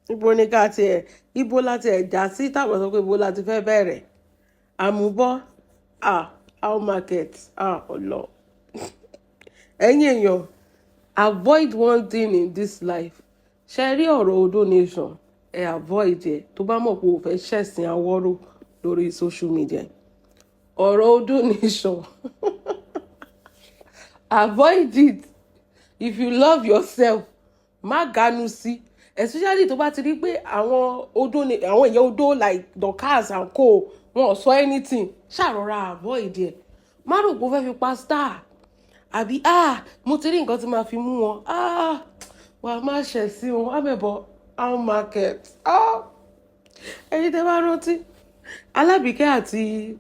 Ibo ni ká tiẹ̀, ibo láti ẹ̀ já sí táwọn sọ pé ibo láti fẹ́ bẹ̀rẹ̀? Àmúbọ́, ah, how market, ah, ọlọ. Ẹ̀yin èèyàn, avoid one thing in this life. Ṣe rí ọ̀rọ̀ Odo Nation, ẹ avoid ẹ̀. Tó bá mọ̀ pé o fẹ́ ṣẹ̀sìn awọ́rò lórí social media, ọ̀rọ̀ Odo Nation, avoid it. If you love yourself, má ganu sí, especially tó bá ti rí pé àwọn Odo, àwọn èèyàn Odo like Dorcas and co, wọn ò sọ anything, ṣàrọ̀ra avoid ẹ̀. Má rò pé ó fẹ́ fi pa star àbí, ah, mo ti rí nǹkan tí màá fi mú wọn, ah, wàá má ṣẹ̀ sí wọn. Amẹ̀bọ̀, how market, ah, ẹ̀yin tẹ́ bá rántí Alábìíkẹ́ àti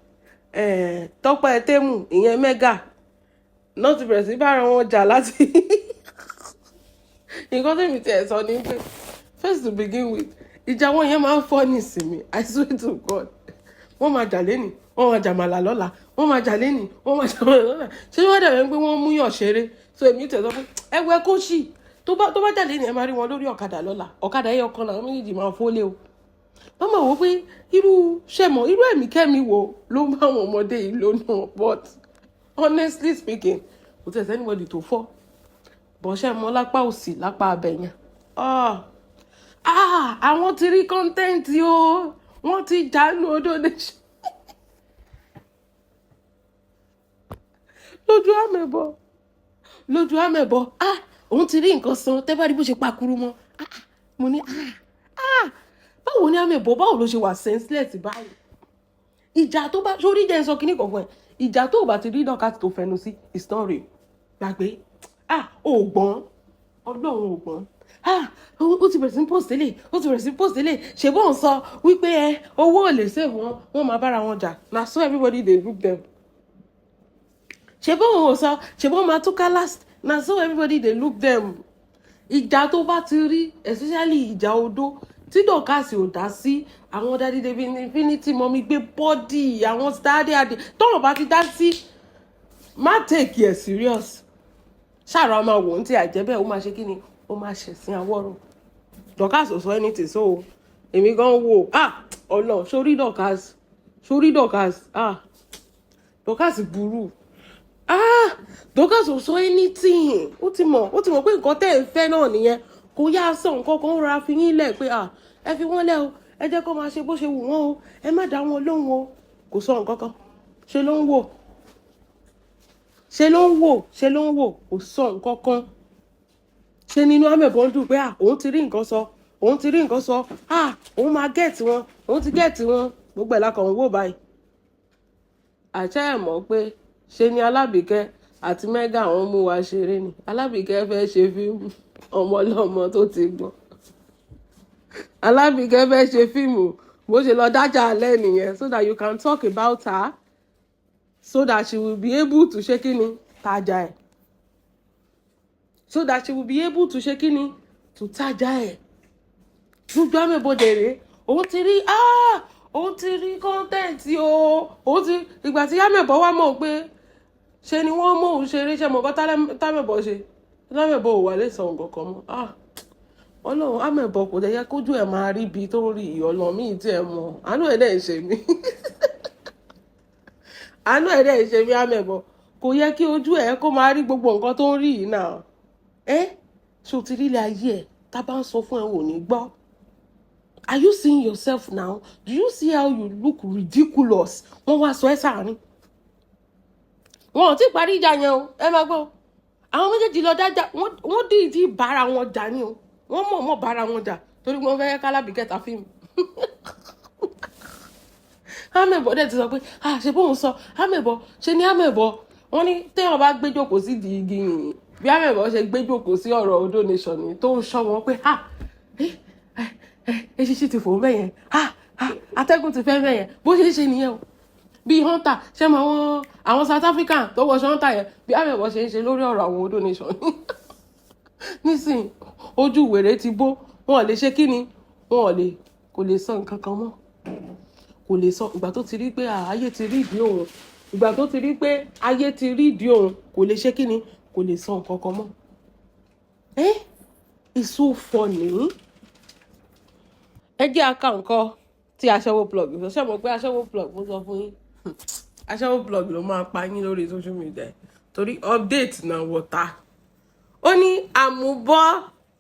Tọ́pẹ́ Tẹ́mù, ìyẹn Mega náà, ti bẹ̀rẹ̀ sí bára wọn jà láti nǹkan tẹ̀mí tiẹ̀ sọ ni pé, first to begin with, ìjà wọn yẹn máa ń fọ́ ní ìsinmi. I swear to God, wọ́n máa jà lẹ́nìí, wọ́n máa jàmàlà lọ́la, wọ́n máa jà lẹ́nìí, wọ́n máa jàmàlà lọ́la. Ṣé wọ́n dàbẹ̀ pé wọ́n múyàn ṣeré? So èmi tẹ̀ sọ pé ẹwẹ́ kó ṣì tó bá jà lẹ́nìí, ẹ máa rí wọn lórí ọ̀kadà lọ́la. Ọ̀kadà ẹyọ kan làwọn méjèèjì máa fólé o. Wọ́n máa wò pé irú ṣẹ̀mọ̀, irú ẹ̀mí kẹ́mi wo ló ń bá àwọn ọmọdé yìí lónà. But honestly speaking, kò tẹ̀ sí anybody tó fọ́ bọ́ ṣẹ́ mọ́ lápá òsì, lápá abẹ yẹn. Ah ah, àwọn ti rí content o, wọ́n ti jánu Odo Nation lójú àmẹ̀bọ̀, lójú àmẹ̀bọ̀. Ah, òun ti rí nǹkan san. Tẹ́ bá rí bó ṣe pakuru mọ́, ah, mo ní, ah ah, báwo ni àmẹ̀bọ̀, báwo ló ṣe wà senseless báyìí? Ìjà tó bá sórí jẹ́ ń sọ kíní kan fún ẹ, ìjà tó bá ti rí Dorcas tó fẹnu sí, it's not real. Gbàgbé. Ah, ò gbọ́n, Ọlọ́run ò gbọ́n. Ah, ó ti bẹ̀rẹ̀ sí post lè, ó ti bẹ̀rẹ̀ sí post lè ṣe bó ń sọ wípé ẹ owó ò lè save wọn, wọn máa bára wọn jà. Na so everybody dey look them. Ṣe bó ń sọ, ṣe bó máa túká last. Na so everybody dey look them. Ìjà tó bá ti rí, especially ìjà odó tí Dorcas ò dá sí, àwọn Daddy David Infinity, mọ́mí gbé bọ́dì, àwọn stáde adé tọ́wọ́n bá ti dá sí, má take it serious. Ṣàrọ̀ máa wò ó tí àìjẹ́ bẹ́ẹ̀, ó máa ṣe kí ni, ó máa ṣẹ̀sìn àwọ̀rò. Dorcas ò sọ anything, so èmi gan wò. Ah, ọlọ sórí Dorcas, sórí Dorcas, ah, Dorcas burú. Ah, Dorcas ò sọ anything. Ó ti mọ̀, ó ti mọ̀ pé nǹkan tẹ́ ẹ̀ ń fẹ́ náà nìyẹn. Kò yá sọ nǹkan kan, rọra fi yín lẹ̀ pé, ah, ẹ fi wọ́n lẹ̀ o, ẹ jẹ́ kó máa ṣe bó ṣe wù wọ́n o, ẹ má dá wọn lóhùn o. Kò sọ nǹkan kan. Ṣe ló ń wò, ṣe ló ń wò, ṣe ló ń wò. Kò sọ nǹkan kan. Ṣe nínú amẹ̀bọ̀ ń dùn pé, ah, òun ti rí nǹkan sọ, òun ti rí nǹkan sọ, ah, òun máa get wọn, òun ti get wọn. Gbogbo ẹ̀ la kàn ń wò báyìí. Àṣẹ ẹ̀ mọ̀ pé ṣe ni Alábìíkẹ́ àti Mega àwọn mú wa ṣeré ni. Alábìíkẹ́ fẹ́ ṣe fíìmù ọmọ ọlọ́mọ tó ti gbọ́n. Alábìíkẹ́ fẹ́ ṣe fíìmù, bó ṣe lọ dájà alẹ́ nìyẹn, so that you can talk about her, so that she will be able to ṣe kíni, tajà ẹ̀, so that she will be able to ṣe kíni, to tajà ẹ̀. Gbogbo àmẹ́bọ̀dẹ̀ rèé, òun ti rí, ah, òun ti rí content o. Òun ti ìgbà tí àmẹ́bọ̀ wá mọ̀ pé ṣe ni wọ́n mọ̀ òun ṣeré, ṣe mọ̀ kọ́ támẹ̀bọ̀ ṣe, támẹ̀bọ̀ ò wà lè sọ nǹkan kan mọ́. Ah, Ọlọ́run, àmẹ̀bọ̀ kò dẹ̀ yẹ kójú ẹ̀ máa rí ibi tó ń rí ìyọ̀nà míì tí ẹ mọ̀. Àánú ẹ̀ dẹ̀ ń ṣe mí, àánú ẹ̀ dẹ̀ ń ṣe mí. Àmẹ̀bọ̀ kò yẹ kí ojú ẹ̀ kó máa rí gbogbo nǹkan tó ń rí yìí náà. Ẹ́ ṣé o ti rí ilé ayé ẹ̀? Tá a bá ń sọ fún ẹ, ò ní gbọ́. Are you seeing yourself now? Do you see how you look ridiculous? Wọ́n wá sọ ẹ́ sáàárín. Wọn ò tí ì parí ìjà yẹn o. Ẹ máa gbọ́, àwọn méjèèjì lọ dájà, wọ́n dìídì bára wọn jà ní o. Wọ́n mọ̀ mọ̀ bára wọn jà torí wọ́n fẹ́ kálábì kẹta fíìmù. Amẹ̀bọ̀ dẹ̀ ti sọ pé, ah, ṣe bóun sọ amẹ̀bọ̀ ṣe ni amẹ̀bọ̀. Wọ́n ní téèyàn bá gbé jókòó sí di igi yìnyín, bí amẹ̀bọ̀ ṣe gbé jókòó sí ọ̀rọ̀ Odo Nation ni tó ń ṣọ́ wọn pé, ah, eṣinṣin ti fò ń bẹ̀yẹn, ah ah, atẹ́gùn ti fẹ́ bẹ̀yẹn. Bó ṣe ń ṣe nìyẹn o, bíi hunter ṣé mo àwọn South African tó wọṣọ hunter yẹn, bí amẹ̀bọ̀ ṣe ń ṣe lórí ọ̀rọ̀ àwọn Odo Nation nísìnyí. Ojú wèrè ti bó, wọn ò lè ṣe kí ni, wọn ò lè, kò lè sọ nǹkan kan mọ́, kò lè sọ. Ìgbà tó ti rí pé ayé ti rí ìdí òun, ìgbà tó ti rí pé ayé ti rí ìdí òun, kò lè ṣe kí ni, kò lè sọ nǹkan kan mọ́. Eh, it's so funny. Ẹ jẹ́ aka nǹkan tí Aṣẹ́wó Plug sọ. Ṣé mo pé Aṣẹ́wó Plug, mo sọ fún yín, Aṣẹ́wó Plug ló máa pa yín lórí social media torí update náà wọ̀ta. Ó ní àmúbọ́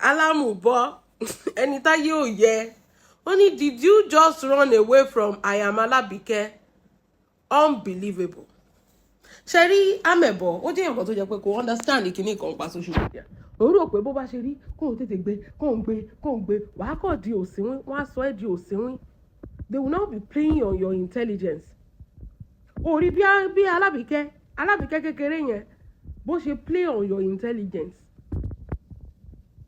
alámùbọ́ ẹni táyé ò yẹ. Ó ní, "Did you just run away from I am Alabike? Unbelievable." Ṣe rí Amẹ̀bọ̀, ó jẹ́ nǹkan tó jẹ́ pé kò understand kìíní kan pa social media. Òun rò pé bó bá ṣe rí kóun tètè gbé, kóun gbé, kóun gbé, wàá kọ̀ di òsínwín. Wọ́n á sọ ẹ́ di òsínwín. They will now be playing on your intelligence. Orí bí Alábìkẹ́, Alábìkẹ́ kékeré yẹn, bó ṣe play on your intelligence,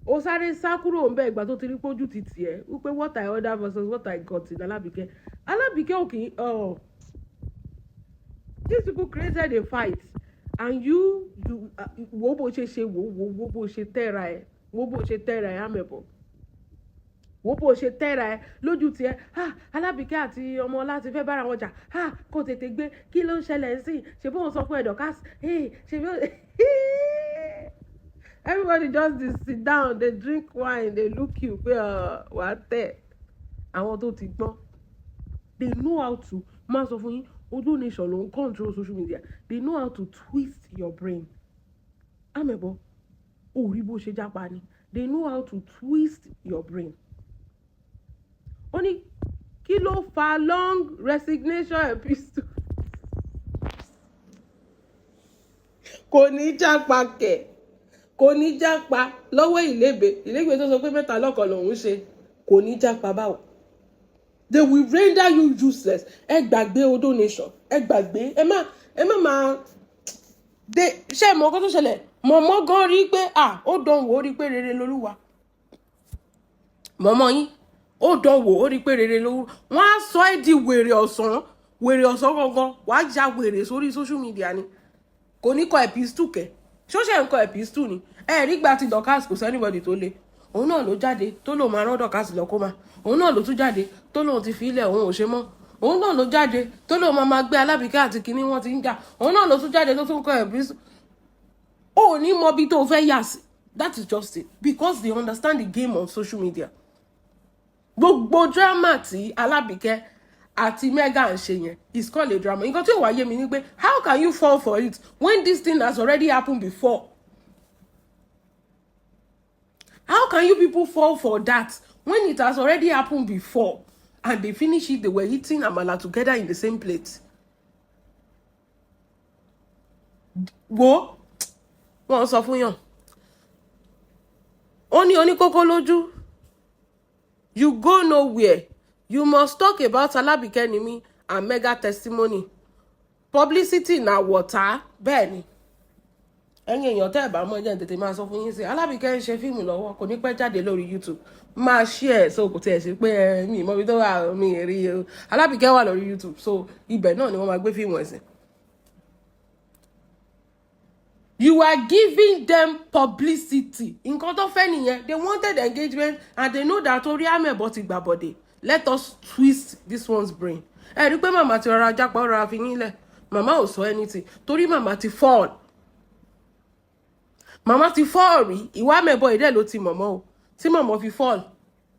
ó sáré sá kúrò ń bẹ ìgbà tó ti rí pójú ti tiẹ̀ wípé what I order versus what I got in Alábìkẹ́. Alábìkẹ́ ò kì í. These people created a fight and you wo bó ṣe ṣe, wo wo wo bó ṣe tẹ́ra ẹ̀, wo bó ṣe tẹ́ra ẹ̀. Àmẹ̀bọ̀, wo bó ṣe tẹ́ra ẹ̀ lójú tiẹ̀. Ah, Alábìkẹ́ àti ọmọ ọlá ti fẹ́ bára wọn jà. Ah, kó tètè gbé. Kí ló ń ṣẹlẹ̀ sí? Ṣe bóun sọ fún Dorcas? Ṣe bí everybody just dey sit down, dey drink wine, dey look you pé wàá tẹ̀. Àwọn tó ti gbọ́n, they know how to máa sọ fún yín. Odo Nation ló ń control social media. They know how to twist your brain. Amẹ̀bọ̀, ò rí bó ṣe jápa ni. They know how to twist your brain. Ó ní kí ló fa long resignation epistle? Kò ní jápa kẹ̀, kò ní jápa lọ́wọ́ ìlébè ìlébè tó sọ pé mẹ́ta lọ́kàn lòún ṣe. Kò ní jápa báwo? They will render you useless. Ẹ gbàgbé Odo Nation, ẹ gbàgbé. Ẹ má máa de ṣé ẹ mọ ọkọ tó ṣẹlẹ̀. Mọ̀mọ́ gan rí pé ah, ó dán wò, ó rí pé rere lolúwa. Mọ̀mọ́ yín, ó dán wò, ó rí pé rere lolúwa. Wọ́n á sọ ẹ́ di wèrè ọ̀sán, wèrè ọ̀sán gangan. Wàá ja wèrè sórí social media ni. Kò ní kọ epistle kẹ̀. Ṣóṣẹ́ ń kọ epistle ni? Ẹ rí gba ti Dorcas, kò sí anybody tó le. Òun náà ló jáde tó lòun máa rán Dorcas lọ kó máa. Òun náà ló tún jáde tó lòun ti fi ilẹ̀, òun ò ṣe mọ́. Òun náà ló jáde tó lòun máa gbé Alábìkẹ́ àti kinní wọn ti ń jà. Òun náà ló tún jáde tó tún kọ epistle. Ó ní mọ bí tó fẹ́ yà sí. That is just it, because they understand the game on social media. Gbogbo drama tí Alábìkẹ́ àti Mega ń ṣe yẹn is called a drama. Nǹkan tí ò wá yé mi ni pé, how can you fall for it when this thing has already happened before? How can you people fall for that when it has already happened before and they finish it? They were eating amala together in the same plate. Wo wọ́n sọ fún yàn, ó ní oníkókó lójú. You go nowhere. You must talk about Alabike Nimi and Mega testimony. Publicity na water. Bẹ́ẹ̀ ni. Ẹ̀yin èèyàn, tẹ́ ẹ̀ bá mọ̀, jẹ́ tètè máa sọ fún yín sí, Alábìkẹ́ ń ṣe fíìmù lọ́wọ́, kò ní pẹ́ jáde lórí YouTube. Máa share, so kò tiẹ̀ sí pé ẹ mi ìmọ̀ ibi tó wà, mi rí o. Alábìkẹ́ wà lórí YouTube, so ibẹ̀ náà ni wọ́n máa gbé fíìmù ẹ̀ sí. You are giving them publicity. Nǹkan tó fẹ́ nìyẹn. They wanted engagement and they know that orí àmẹ̀bọ̀ ti gbàbọ̀dè. Let us twist this one's brain. Ẹ rí i pé màmá ti rọra jápa, ó rọra fi yín lẹ̀. Màmá ò sọ anything torí màmá ti fall, màmá ti fall rí. Ìwà àmẹ̀bọ̀ ìdẹ́ ló ti mọ̀mọ́ o tí mọ̀mọ́ fi fall,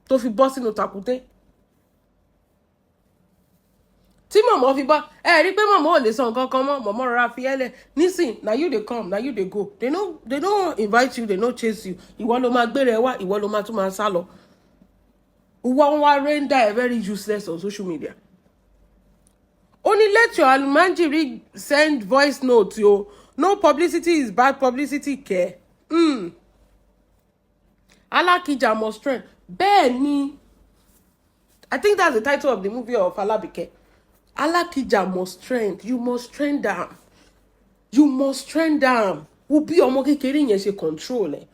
tó fi bọ́ sínú tàkúté tí mọ̀mọ́ fi bọ́. Ẹ rí i pé mọ̀mọ́ ò lè sọ nǹkan kan mọ́. Mọ̀mọ́ rọra fi ẹ́ lẹ̀ nísìn. Na you dey come, na you dey go. They no invite you, they no chase you. Ìwọ ló máa gbére ẹ wá, ìwọ ló máa tún máa sá lọ. Wọ́n wá render ẹ very useless on social media. Ó ní let your almajiri send voice note o. No publicity is bad publicity kẹ. Alakija must trend. Bẹ́ẹ̀ ni. I think that's the title of the movie of Alabike. Alakija must trend. You must trend am, you must trend am. Wo bí ọmọ kékeré yẹn ṣe control ẹ.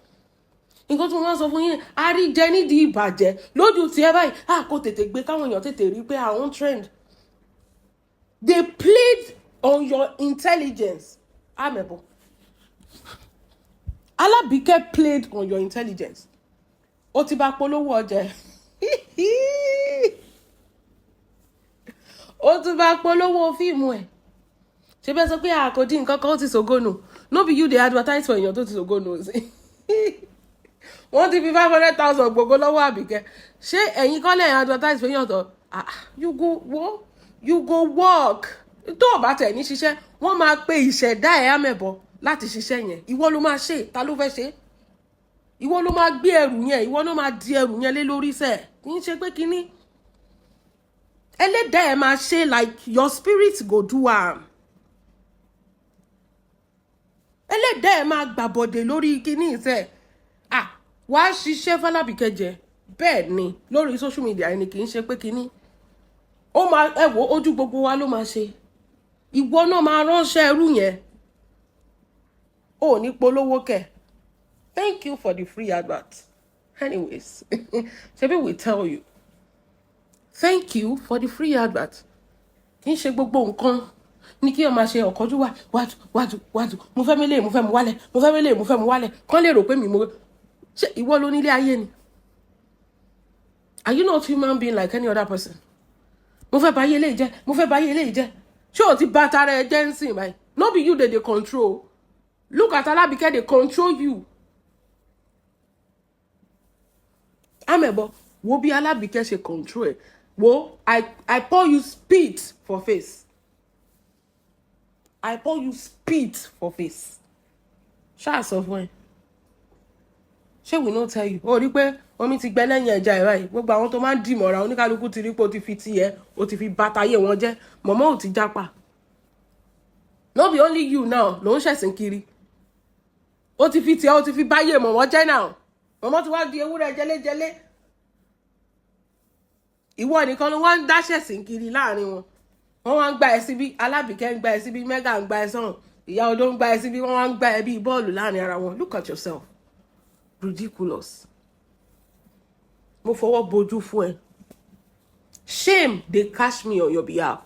Nǹkan tí mo máa ń sọ fún yín, àríjẹ nídìí ìbàjẹ́ lójú tiẹ̀ báyìí. A kò tètè gbé káwọn èèyàn tètè rí pé àwọn trend. They played on your intelligence. Amebo, Alabike played on your intelligence. Ó ti bá polówó ọjà ẹ̀, ó tún bá polówó fíìmù ẹ̀. Ṣe bẹ́ẹ̀ sọ pé àkòdí nǹkan kan, ó ti ṣògo nù. No be you dey advertise for èèyàn tó ti ṣògo nù sí. Wọ́n ti fi 500,000 gbogbo lọ́wọ́ Àbíkẹ́. Ṣé ẹ̀yin kọ́ lẹ́yìn advertise fún yàn tó? Ah, you go wo, you go work. Tó o bá tẹ̀ ní ṣiṣẹ́, wọ́n máa pe ìṣẹ̀dá ẹ̀, àmẹ̀bọ̀, láti ṣiṣẹ́ yẹn. Ìwọ ló máa ṣe. Ta ló fẹ́ ṣe? Ìwọ ló máa gbé ẹrù yẹn, ìwọ ló máa di ẹrù yẹn lé lórí sẹ̀. Kì í ṣe pé kínní ẹlẹ́dàá ẹ̀ máa ṣe, like your spirit go do am. Ẹlẹ́dàá ẹ̀ máa gbàbọ̀dè lórí kínní ìṣe. Ah, wàá ṣiṣẹ́ f'Alábìkẹ́ jẹ. Bẹ́ẹ̀ ni, lórí social media ẹni kì í ṣe pé kínní ó máa ẹ wo ojú gbogbo wa ló máa ṣe. Ìwọ náà máa ránṣẹ́ ẹrú yẹn, ó ní polówó kẹ̀. Thank you for the free advert. Anyways, ṣebí we tell you, thank you for the free advert. Kì í ṣe gbogbo nǹkan ní kí wọ́n máa ṣe ọ̀kánjú wà. Wájú wájú wájú, mo fẹ́ mélèé, mo fẹ́ mu wálẹ̀, mo fẹ́ mélèé, mo fẹ́ mu wálẹ̀, kán lè rò pé mi mo ṣe. Ìwọ ló nílé ayé ni? Are you not human being like any other person? Mo fẹ́ bà ayé eléyìí jẹ́, mo fẹ́ bà ayé eléyìí jẹ́. Ṣé o ti bà tara ẹ jẹ́ ń sìn báyìí? No be you dey dey control. Look at Alabike dey control you. Amẹ̀bọ, wo bí Alábìkẹ́ ṣe control ẹ̀. Wo, I pour you spit for face, I pour you spit for face. Ṣáà sọ fún ẹ, ṣé we no tell you? Ó rí pé omi ti gbẹ lẹ́yìn ẹja ẹ̀ báyìí. Gbogbo àwọn tó máa ń dì mọ́ra, oníkálukú ti rí pé o ti fi tiẹ̀, o ti fi bàtàyè wọn jẹ́. Mọ̀mọ́ ò ti jápa. No be only you now ló ń ṣẹ̀sìn kiri. Ó ti fi tiẹ̀, ó ti fi báyé mọ̀mọ́ jẹ́ now. Mọ̀mọ́ ti wá di ewúrẹ́ jẹlẹ́jẹlẹ́. Ìwọ nìkan ló wá ń dáṣẹ̀sìn kiri láàrin wọn. Wọ́n wá ń gbá ẹ síbí, Alábìkẹ́ ń gbá ẹ síbí, Mẹ́gà ń gbá ẹ sọ̀hún, ìyá odó ń gbá ẹ síbí. Wọ́n wá ń gbá ẹ bíi bọ́ọ̀lù láàrin ara wọn. Look at yourself, ridiculous. Mo fọwọ́ bojú fún ẹ. Shame dey catch me on your behalf,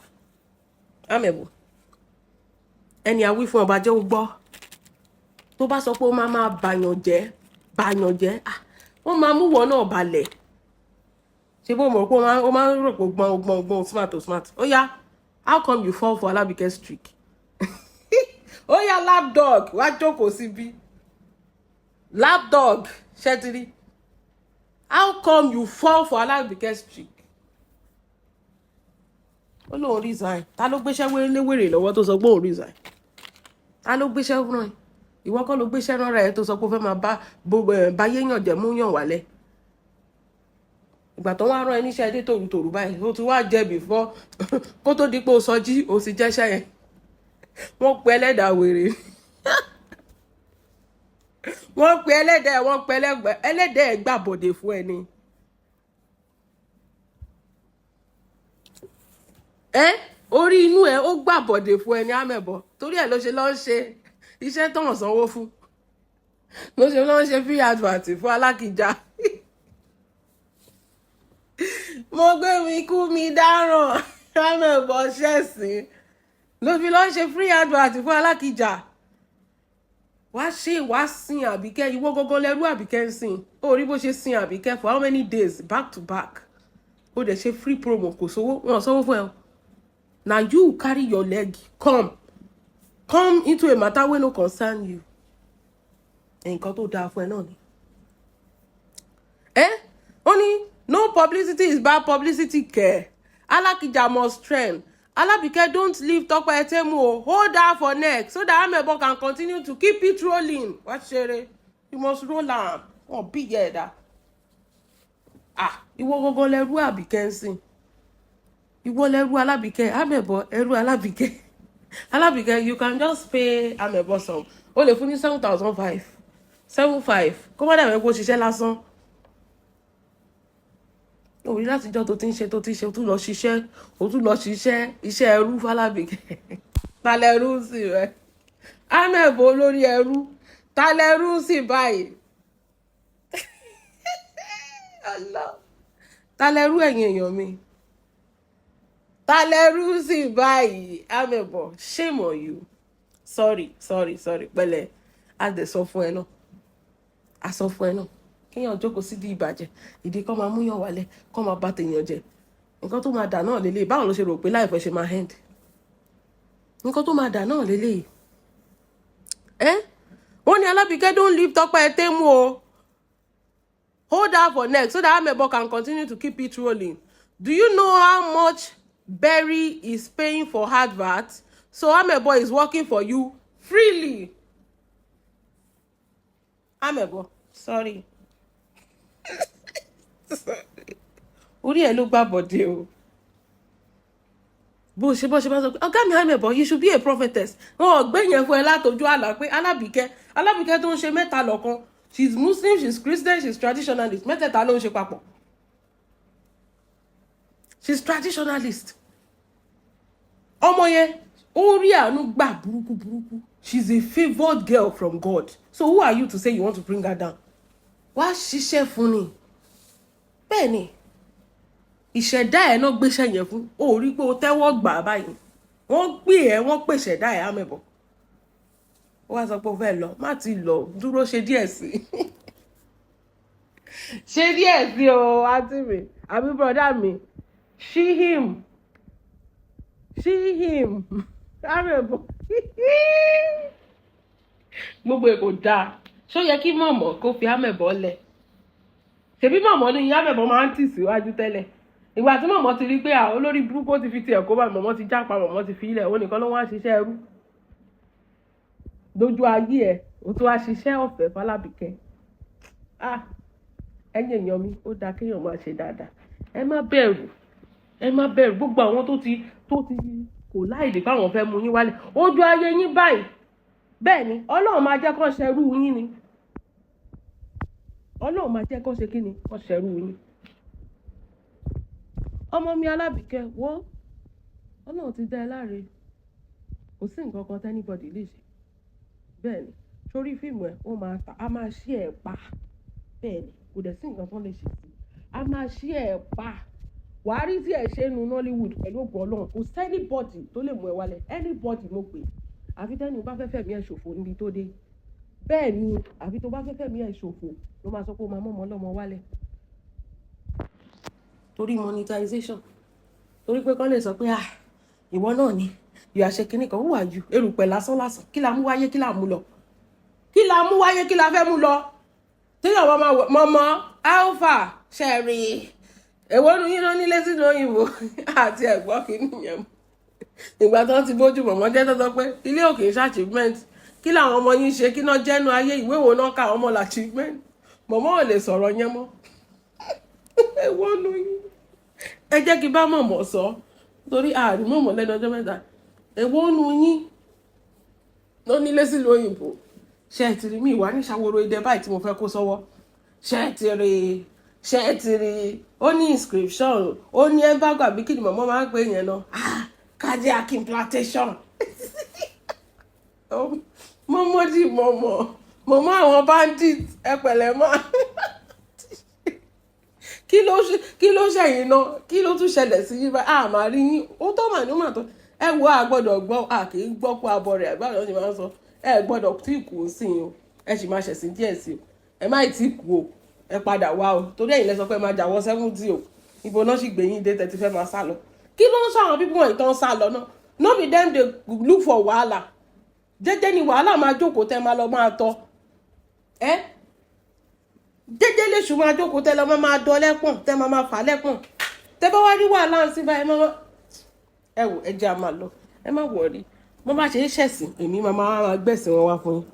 amẹ̀bù. Ẹni àwí fún ọba jẹ́ ó gbọ́. Tó bá sọ pé ó máa máa bàyàn jẹ́, bàyàn jẹ́, ah, wọ́n máa mú wọn náà balẹ̀. Ṣé bó mọ̀ pé ó máa ń rò pé gbọ́n gbọ́n gbọ́n, smart o, smart. Ó yá, how come you fall for Alabike's trick? Ó yá, lapdog, wá jókòó síbí. Lapdog, ṣẹ́tìrí, how come you fall for Alabike's trick? Ó lóun resign. Ta ló gbéṣẹ́ léwèrè lọ́wọ́ tó sọ pé òun resign? Ta ló gbéṣẹ́ rán ẹ? Ìwọ kọ́ ló gbéṣẹ́ rán rẹ tó sọ pé ó fẹ́ máa bá báyé yàn jẹ́, mú yàn wálẹ̀. Ìgbà tó wá rán ẹ níṣẹ́ dé tòrutòru báyìí, ó ti wá jẹ before kó tó di pé ó sọ jí, ó sì jẹ́ṣẹ́ yẹn. Wọ́n pe ẹlẹ́dàá wèrè, wọ́n pe ẹlẹ́dàá, wọ́n pe ẹlẹ́dàá ẹ̀ gbàbọ̀dè fún ẹni. Ẹ orí inú ẹ ó gbàbọ̀dè fún ẹni, àmẹ̀bọ̀. Torí ẹ ló ṣe lọ́ ń ṣe iṣẹ́ tó hàn sanwó fún, ló ṣe lọ́ ń ṣe free advert fún Alákìjà. Mo gbé mi kú mi dáràn, àmẹ̀bọ̀ ṣẹ̀sìn ló fi lọ́ ń ṣe free advert fún Alákìjà. Wá ṣe wá sin Àbíkẹ́. Ìwọ gọ́gọ́ lẹ́rú Àbíkẹ́ ń sìn. Ó rí bó ṣe sin Àbíkẹ́ for how many days back to back. Ó dẹ̀ ṣe free promo, kò sówó, wọn ò sanwó fún ẹ o. Na you carry your leg come into a matter wey no concern you. Nǹkan tó dáa fún ẹ náà ni. Ẹ ó ní no publicity is bad publicity kẹ. Alákìjà must trend. Alabike, don't leave Tope Etemu o. Hold her for neck so that Amebo can continue to keep it rolling. Wá ṣeré, you must roll am. Wọn bí ìyá ẹ̀dá. Ah, ìwọ gangan lẹrú Àbíkẹ́ ń sìn. Ìwọ lẹrú Alábìkẹ́. Amebo, ẹrú Alábìkẹ́. Alábìkẹ́, you can just pay Amebo some. O lè fún ní 7,500, 7,500, kó má dàbí kó ṣiṣẹ́ lásán. Òrí látijọ́ tó ti ń ṣe, tó ti ń ṣe, ó tún lọ ṣiṣẹ́, ó tún lọ ṣiṣẹ́ iṣẹ́ ẹrú f'Alábìkẹ́. Talẹ̀rú sí rẹ, Amebo olórí ẹrú? Talẹ̀rú sí báyìí? Allah, talẹ̀rú? Ẹ̀yin èèyàn mi, talẹ̀rú sí báyìí? Amebo, shame on you. Sorry, sorry, sorry. Pẹ̀lẹ́. A dẹ̀ sọ fún ẹ náà, a sọ fún ẹ náà, kéèyàn jókòó sí di ìbàjẹ́, ìdí kọ́ máa múyàn wálẹ̀, kọ́ máa bá tèèyàn jẹ. Nǹkan tó máa dà náà lélẹ̀. Báwo ló ṣe rò pé láìpẹ́ ṣe máa end? Nǹkan tó máa dà náà lélẹ̀. Ẹ́ wọ́n ní Alábìkẹ́, don't leave Tọ́pẹ́ Tẹ́mú o. Hold that for next so that Amebo can continue to keep it rolling. Do you know how much Berry is paying for advert? So Amebo is working for you freely. Amebo, sorry. Orí ẹ ló gbà bọ̀dé o. Bó ṣe bá sọ pé ọ̀gá mi Amebo, you should be a prophetess. Wọn ò gbé yẹn fún ẹ látọjú àlá pé Alábìkẹ́, Alábìkẹ́ tó ń ṣe mẹ́ta lọ́kan. She's Muslim, she's Christian, she's traditionalist. Mẹ́tẹ̀ẹ̀ta ló ń ṣe papọ̀. She's traditionalist. Ọmọ yẹn, ó rí àánú gbà burúkú burúkú. She's a favoured girl from God. So who are you to say you want to bring her down? Wá ṣiṣẹ́ fún ni. Bẹ́ẹ̀ ni, ìṣẹ̀dá ẹ̀ náà gbéṣẹ́ yẹn fún. Ó rí pé o tẹ́wọ́ gbà á báyìí. Wọ́n gbé ẹ, wọ́n pè ṣẹ̀dá ẹ̀, Amẹ̀bọ̀. Ó wá sọ pé ó fẹ́ lọ. Má ti lọ, dúró, ṣe díẹ̀ sí i. Ṣe díẹ̀ sí o, àǹtí mi, àbí brother mi. See him. See him. Amẹ̀bọ̀. Gbogbo ẹ̀ kò dáa. Ṣó yẹ kí mọ̀mọ́ kó fi Amẹ̀bọ̀ lẹ̀? Ṣebí mọ̀mọ́ ní Amẹ̀bọ̀ máa ń tì síwájú tẹ́lẹ̀. Ìgbà tí mọ̀mọ́ ti rí pé àwọn olórí burúkú ti fi tiẹ̀ kó bá mọ̀mọ́, ti jápa, mọ̀mọ́ ti fi ilẹ̀, òun nìkan ló wá ń ṣiṣẹ́ ẹrú. Lójú ayé ẹ̀, ó tún wá ṣiṣẹ́ ọ̀fẹ́ fálábìkẹ́. Ah, ẹ̀yin èèyàn mi, ó dáa kéèyàn máa ṣe dáadáa. Ẹ má bẹ̀rù, ẹ má bẹ̀rù. Gbogbo àwọn tó ti kò láìdí káwọn fẹ́ mú yín wálẹ̀ ojú ayé yín báyìí, bẹ́ẹ̀ ni Ọlọ́run máa jẹ́ kó ṣerú yín ni. Ọlọ́run máa jẹ́ kó ṣe kí ni, kó ṣerú yín. Ọmọ mi Alábìkẹ́, wo, Ọlọ́run ti dá ẹ láre. Kò sí nǹkan kan tí anybody lè ṣe. Bẹ́ẹ̀ ni, sórí fíìmù ẹ̀, ó máa ta, a máa ṣí ẹ̀ pa. Bẹ́ẹ̀ ni, kò dẹ̀ sí nǹkan tó lè ṣe sí, a máa ṣí ẹ̀ pa. Wàá rí tí ẹ̀ ṣe nu Nollywood pẹ̀lú ògùn Ọlọ́run. Kò sí anybody tó lè mú ẹ wálẹ̀. Anybody mo pè, àfi tẹ́ni bá fẹ́ fẹ̀mí ẹ̀ ṣòfò níbi tó dé. Bẹ́ẹ̀ ni, àfi tó bá fẹ́ fẹ̀mí ẹ̀ ṣòfò ló máa sọ pé ó máa mọ́mọ́ lọ́mọ wálẹ̀ torí monetization, torí pé kán lè sọ pé, "Ah, ìwọ náà ni ìyá ṣe kinní kan." Who are you? Erùpẹ̀ lásán lásán. Kí la mú wáyé? Kí la mú lọ? Kí la mú wáyé? Kí la fẹ́ mú lọ? Téèyàn bá máa wọ mọ́mọ́ alpha ṣẹ̀rí, èwo nu yín ló nílé sínú òyìnbó àti ẹ̀gbọ́n kìíní yẹn? Ìgbà tó ti bójú mọ̀mọ́ jẹ́, tó sọ pé ilé òkè ń ṣe achievement. Kí làwọn ọmọ yín ṣe? Kí náà jẹ́nu ayé? Ìwé wo náà ká ọmọ l'achievement? Mọ̀mọ́ ò lè sọ̀rọ̀ yẹn mọ́. Èwo nu yín? Ẹ jẹ́ kí n bá mọ̀mọ́ sọ, torí àárín mọ̀mọ́ lẹ́nu ọjọ́ mẹ́ta. Èwo nu yín ló nílé sílùú òyìnbó? Ṣé ẹ ti rí mi ìwà ní ṣàwòrò idẹ báyìí tí mo fẹ́ kó sọ́wọ́? Ṣé ẹ ti rí? Ṣé ẹ ti rí? Ó ní inscription, ó ní embargo, àbí kí ni mọ̀mọ́ máa ń pè yẹn náà? Ah, cardiac implantation. Mọ́mọ́ dì mọ́mọ́ mọ́mọ́ àwọn bandit, ẹ pẹ̀lẹ́ mọ́. Kí ló ṣẹ̀yìn náà? Kí ló tún ṣẹlẹ̀ sí yín báyìí? A máa rí yín. Ó tó mà ní ó mà tó. Ẹ wo, a gbọ́dọ̀ gbọ́, a kì í gbọ́ kó abọ́ rẹ̀ àgbàdo ni máa ń sọ. Ẹ gbọ́dọ̀ tí kù sí i o. Ẹ sì máa ṣẹ̀sìn díẹ̀ sí o. Ẹ má tí kú o. Ẹ padà wá o, torí ẹ̀yin lẹ sọ pé ẹ máa jàwọ́ 70 o. Ibo náà sì gbẹ̀yìn dé tẹ̀tí fẹ́ máa sá lọ? Kí ló ń sọ àwọn people wọ̀nyí tó ń sá lọ náà? No be dem dey look for wahala. Jẹ́jẹ́ ni wàhálà máa jókòó tẹ́ máa lọ máa tọ́ ẹ. Jẹ́jẹ́ lèṣù máa jókòó tẹ́ lọ máa máa dọ́ lẹ́pọ̀n, tẹ́ máa máa fà lẹ́pọ̀n. Tẹ́ bá wá rí wàhálà ń sí báyìí, máa ẹ wò. Ẹ jẹ́ a máa lọ. Ẹ má worry. Bó bá ṣe ń ṣẹ̀sìn, èmi máa máa gbẹ̀sìn wọn wá fún yín.